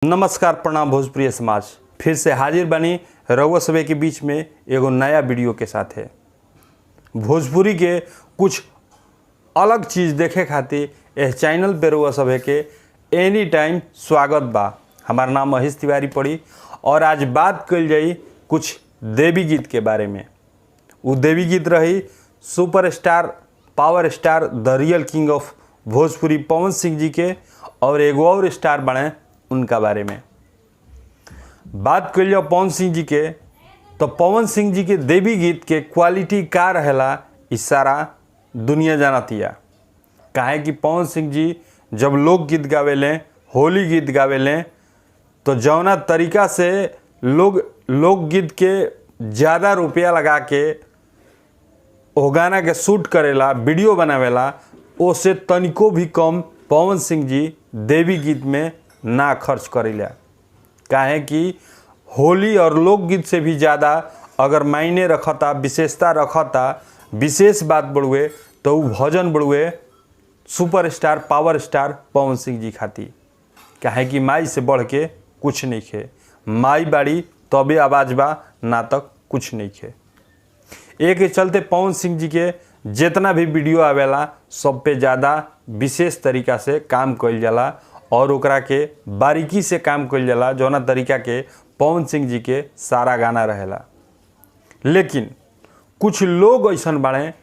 नमस्कार, प्रणाम भोजप्रिय समाज। फिर से हाजिर बनी रउआ सभे के बीच में एगो नया वीडियो के साथ है। भोजपुरी के कुछ अलग चीज़ देखे खातिर एह चैनल पे रउआ सभे के एनी टाइम स्वागत बा। हमार नाम महेश तिवारी पड़ी और आज बात कल जाई कुछ देवी गीत के बारे में। उ देवी गीत रही superstar, power star, the real king of Bhojpuri Pawan Singh ji के और एगो और स्टार बने उनका बारे में बात कर लिया पवन सिंह जी के। तो पवन सिंह जी के देवी गीत के क्वालिटी का रहेला इ सारा दुनिया जानतिया। काहे कि पवन सिंह जी जब लोकगीत गावेलें, होली गीत गावेलें, तो जौना तरीका से लोग लोकगीत के ज़्यादा रुपया लगा के ओ गाना के शूट करेला, वीडियो बनावेला, ओसे तनिको भी कम पवन सिंह जी देवी गीत में ना खर्च करेला। काहे कि होली और लोकगीत से भी ज़्यादा अगर मायने रखता, विशेषता रखता, विशेष बात बड़ुए तो उ भजन बड़ुए superstar, power star Pawan Singh ji खातिर। काहे कि माई से बढ़ के कुछ नहीं खे। माई बाड़ी तबे आवाज़ बा, ना तक कुछ नहीं खे। एक चलते पवन सिंह जी के जितना भी वीडियो आवेला सब पे ज़्यादा विशेष तरीका से काम कइल जाला और ओकरा के बारीकी से काम कइल जाला, जौना तरीका के पवन सिंह जी के सारा गाना रहेला। लेकिन कुछ लोग ऐसन बाड़े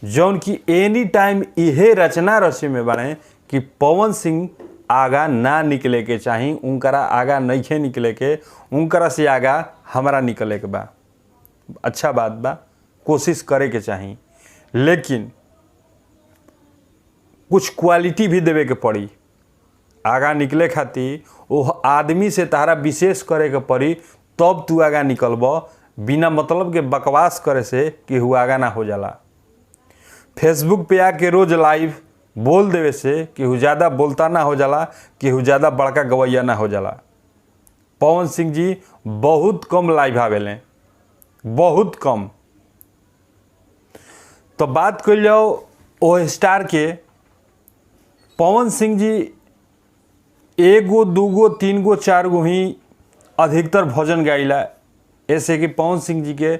जौन की एनी टाइम इहे रचना रचे में बाड़े कि पवन सिंह आगा ना निकले के चाही, उनकरा आगा नइखे निकले के, उनकरा से आगा हमरा निकले के बा। अच्छा बात बा, कोशिश करे के चाही, लेकिन कुछ क्वालिटी भी देवे के पड़ी। आगा निकले खातिर ओह आदमी से तारा विशेष करे के पड़ी, तब तू आगा निकलब। बिना मतलब के बकवास करे से केहू आगा ना हो जाला। फेसबुक पे आके रोज लाइव बोल देवे से केहू ज़्यादा बोलता ना हो जाला, केहू ज़्यादा बड़का गवैया ना हो जाला। पवन सिंह जी बहुत कम लाइव आवेलें, बहुत कम। तो बात कर जाओ ओ स्टार के, पवन सिंह जी एगो दूगो तीन गो चार गो ही अधिकतर भजन गाइला। ऐसे कि पवन सिंह जी के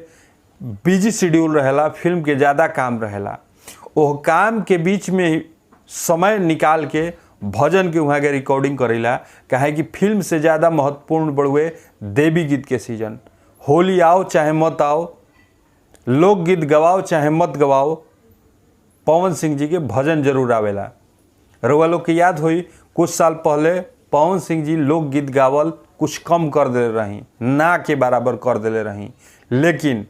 बिजी शेड्यूल रहेला, फिल्म के ज़्यादा काम रहेला। ओह काम के बीच में समय निकाल के भजन के वहाँ के रिकॉर्डिंग करेला। काहे कि फिल्म से ज़्यादा महत्वपूर्ण बड़ुए देवी गीत के सीजन। होली आओ चाहे मत आओ, लोकगीत गवाओ चाहे मत गवाओ, पवन सिंह जी के भजन जरूर आवेला। रउआ लोग के याद होई कुछ साल पहले पवन सिंह जी लोकगीत गावल कुछ कम कर देले रही, ना के बराबर कर देले रही। लेकिन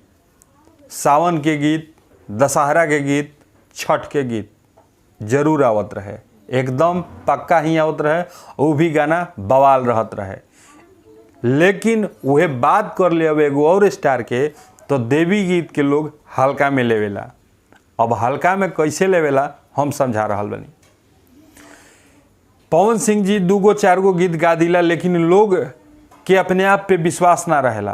सावन के गीत, दशहरा के गीत, छठ के गीत जरूर आवत रहे, एकदम पक्का ही आवत रहे। वो भी गाना बवाल रहत रहे। लेकिन वह बात कर ले अब एगो और स्टार के, तो देवी गीत के लोग हल्का में लेवेला। अब हल्का में कैसे लेवेला हम समझा रहल बनी। पवन सिंह जी दूगो चार गो गीत गा दिला, लेकिन लोग के अपने आप पे विश्वास ना रहेला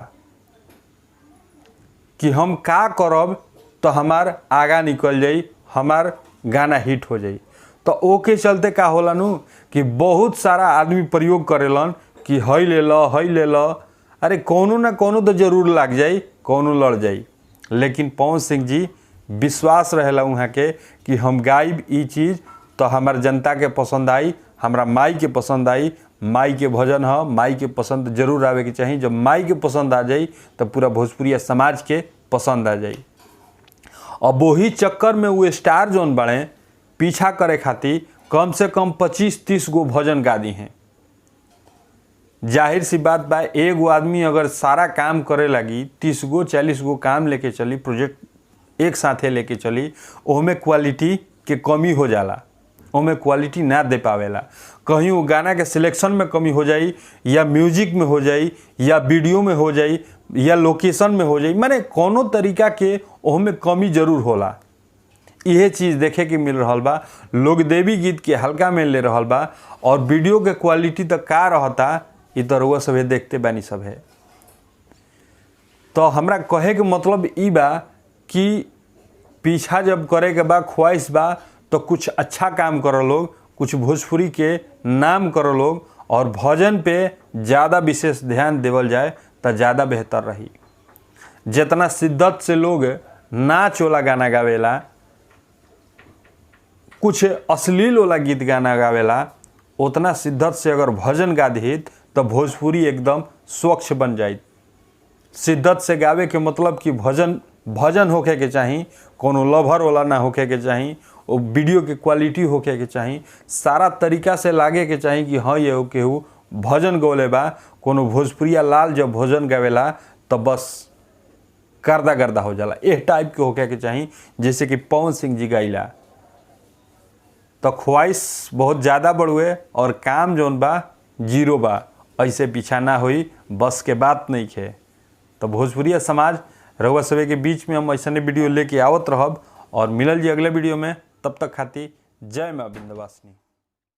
कि हम का करब तो हमार आगा निकल जाई, हमार गाना हिट हो जाई। तो ओके चलते का होला नु कि बहुत सारा आदमी प्रयोग करेलन कि हई ले ल, हई ले ल, अरे कोनो ना कोनो तो जरूर लाग जाई, कोनो लड़ जाई। लेकिन पवन सिंह जी विश्वास रहेला वहाँ के कि हम गाइब ई चीज़ तो हमार जनता के पसंद आई, हमरा माई के पसंद आई। माई के भजन ह, माई के पसंद जरूर आवे के चाही। जब माई के पसंद आ जाई तो पूरा भोजपुरिया समाज के पसंद आ जाई। अब वही चक्कर में वो स्टार जोन बड़े पीछा करे खातिर कम से कम 25-30 गो भजन गा दी हैं। जाहिर सी बात बा, एगो आदमी अगर सारा काम करे लगी, 30 गो 40 गो काम लेके चली, प्रोजेक्ट एक साथे लेके चली, ओहमे क्वालिटी के कमी हो जाला, ओमे क्वालिटी ना दे पावेला। कहीं वो गाना के सिलेक्शन में कमी हो जाई, या म्यूजिक में हो जाई, या वीडियो में हो जाई, या लोकेशन में हो जाई, माने कोनो तरीका के ओहमे कमी जरूर होला। इहे चीज़ देखे के मिल रहल बा। लोग देवी गीत के हल्का में ले रहल बा और वीडियो के क्वालिटी तो का रहता इ तो रउआ सभे देखते बानी सभे। तो हमरा कहे के मतलब ई बा कि पीछा जब करे के बा, ख्वाहिश बा, तो कुछ अच्छा काम करो लोग, कुछ भोजपुरी के नाम करो लोग। और भजन पे ज़्यादा विशेष ध्यान देवल जाए तो ज़्यादा बेहतर रही। जितना शिद्दत से लोग नाच वाला गाना गावेला, कुछ अश्लील वाला गीत गाना गावेला, उतना शिद्दत से अगर भजन गा दीत तो भोजपुरी एकदम स्वच्छ बन जाइत। शिद्दत से गावे के मतलब कि भजन भजन होखे के चाही, कोनो लभर वाला ना होखे के चाही, वो वीडियो के क्वालिटी होखे के चाही, सारा तरीका से लागे के चाही कि हाँ ये केहू भजन गौले बा। कोनो भोजपुरिया लाल जब भजन गावेला तो बस गर्दा गर्दा हो जाला। एह टाइप के होखे के चाही जैसे कि पवन सिंह जी गाइला। तो ख्वाहिश बहुत ज़्यादा बढ़ुए और काम जौन बा जीरो बा, ऐसे पीछा ना होई, बस के बात नहीं खे। तो भोजपुरिया समाज रउआ सभे के बीच में हम ऐसने वीडियो लेके आवत रहब और मिलल जी अगले वीडियो में। तब तक खातिर जय माँ विंध्यवासिनी।